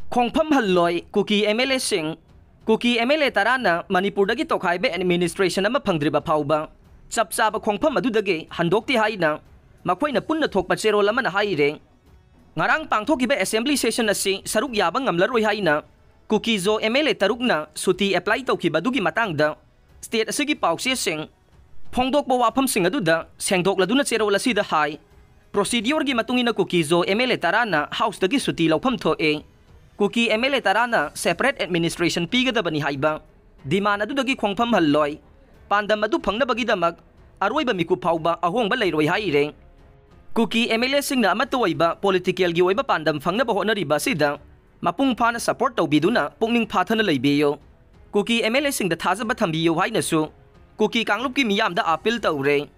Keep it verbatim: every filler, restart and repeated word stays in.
ꯈꯣꯡꯐꯝ ꯍꯜꯂꯣꯏ Kuki M L ꯑꯦꯁꯤꯡ꯫ Kuki M L A ꯇꯔꯥꯅ ꯃꯅꯤꯄꯨꯔꯗꯒꯤ ꯇꯣꯈꯥꯏꯕ ꯑꯦꯗꯃꯤꯅꯤꯁꯇ꯭ꯔꯦꯁꯟ ꯑꯃ ꯐꯪꯗ꯭ꯔꯤꯕ ꯐꯥꯎꯕ ꯆꯞ ꯆꯥꯕ ꯈꯣꯡꯐꯝ ꯑꯗꯨꯗꯒꯤ ꯍꯟꯗꯣꯛꯇꯦ ꯍꯥꯏꯅ ꯃꯈꯣꯏꯅ ꯄꯨꯟꯅ ꯊꯣꯛꯄ ꯆꯦꯔꯣꯜ ꯑꯃꯅ ꯍꯥꯏꯔꯦ꯫ ꯉꯔꯥꯡ ꯄꯥꯡꯊꯣꯛꯈꯤꯕ ꯑꯦꯁꯦꯝꯕ꯭ꯂꯤ ꯁꯦꯁꯟ ꯑꯁꯤ ꯁꯔꯨꯛ ꯌꯥꯕ ꯉꯝꯂꯔꯣꯏ ꯍꯥꯏꯅ ꯀꯨꯀꯤ ꯖꯣ ꯑꯦꯝ ꯑꯦꯜ ꯑꯦ ꯇꯔꯨꯛꯅ ꯁꯨꯇꯤ ꯑꯦꯄ꯭ꯂꯥꯏ ꯇꯧꯈꯤꯕ ꯑꯗꯨꯒꯤ ꯃꯇꯥꯡꯗ ꯁ꯭ꯇꯦꯠ ꯑꯁꯤꯒꯤ ꯄꯥꯎꯆꯦꯁꯤꯡ ꯐꯣꯡꯗꯣꯛꯄ ꯋꯥꯐꯝꯁꯤꯡ ꯑꯗꯨꯗ ꯁꯦꯡꯗꯣꯛꯂꯗꯨꯅ ꯆꯦꯔꯣꯜ ꯑꯁꯤꯗ ꯍꯥꯏ꯫ ꯄ꯭ꯔꯣꯁꯤꯗ꯭ꯌꯣꯔꯒꯤ ꯃꯇꯨꯡ ꯏꯟꯅ ꯀꯨꯀꯤ ꯖꯣ ꯑꯦꯝ ꯑꯦꯜ ꯑꯦ ꯇꯔꯥꯅ ꯍꯥꯎꯁꯇꯒꯤ ꯁꯨꯇꯤ ꯂꯧꯐꯝ ꯊꯣꯛꯑꯦ꯫ ꯀꯨꯀꯤ ꯑꯦꯝ ꯑꯦꯜ ꯑꯦ ꯇꯔꯥꯅ ꯁꯦꯄꯔꯦꯠ ꯑꯦꯗꯃꯤꯅꯤꯁꯇ꯭ꯔꯦꯁꯟ ꯄꯤꯒꯗꯕꯅꯤ ꯍꯥꯏꯕ ꯗꯤꯃꯥꯟ ꯑꯗꯨꯗꯒꯤ ꯈꯣꯡꯐꯝ ꯍꯜꯂꯣꯏ꯫ ꯄꯥꯟꯗꯝ ꯑꯗꯨ ꯐꯪꯅꯕꯒꯤꯗꯃꯛ ꯑꯔꯣꯏꯕ ꯃꯤꯀꯨꯞ ꯐꯥꯎꯕ ꯑꯍꯣꯡꯕ ꯂꯩꯔꯣꯏ ꯍꯥꯏꯔꯦ꯫ ꯀꯨꯀꯤ ꯑꯦꯝ ꯑꯦꯜ ꯑꯦꯁꯤꯡꯅ ꯑꯃꯠꯇ ꯑꯣꯏꯕ ꯄꯣꯂꯤꯇꯤꯀꯦꯜꯒꯤ ꯑꯣꯏꯕ ꯄꯥꯟꯗꯝ ꯐꯪꯅꯕ ꯍꯣꯠꯅꯔꯤꯕ ꯑꯁꯤꯗ ꯃꯄꯨꯡ ꯐꯥꯅ ꯁꯄꯣꯔꯠ ꯇꯧꯕꯤꯗꯨꯅ ꯄꯨꯛꯅꯤꯡ ꯐꯥꯊꯅ ꯂꯩꯕꯤꯌꯨ꯫ ꯀꯨꯀꯤ ꯑꯦꯝ ꯑꯦꯜ ꯑꯦꯁꯤꯡꯗ ꯊꯥꯖꯕ ꯊꯝꯕꯤꯌꯨ ꯍꯥꯏꯅꯁꯨ ꯀꯨꯀꯤ ꯀꯥꯡꯂꯨꯞꯀꯤ ꯃꯤꯌꯥꯝꯗ ꯑꯥꯄꯤꯜ ꯇꯧꯔꯦ꯫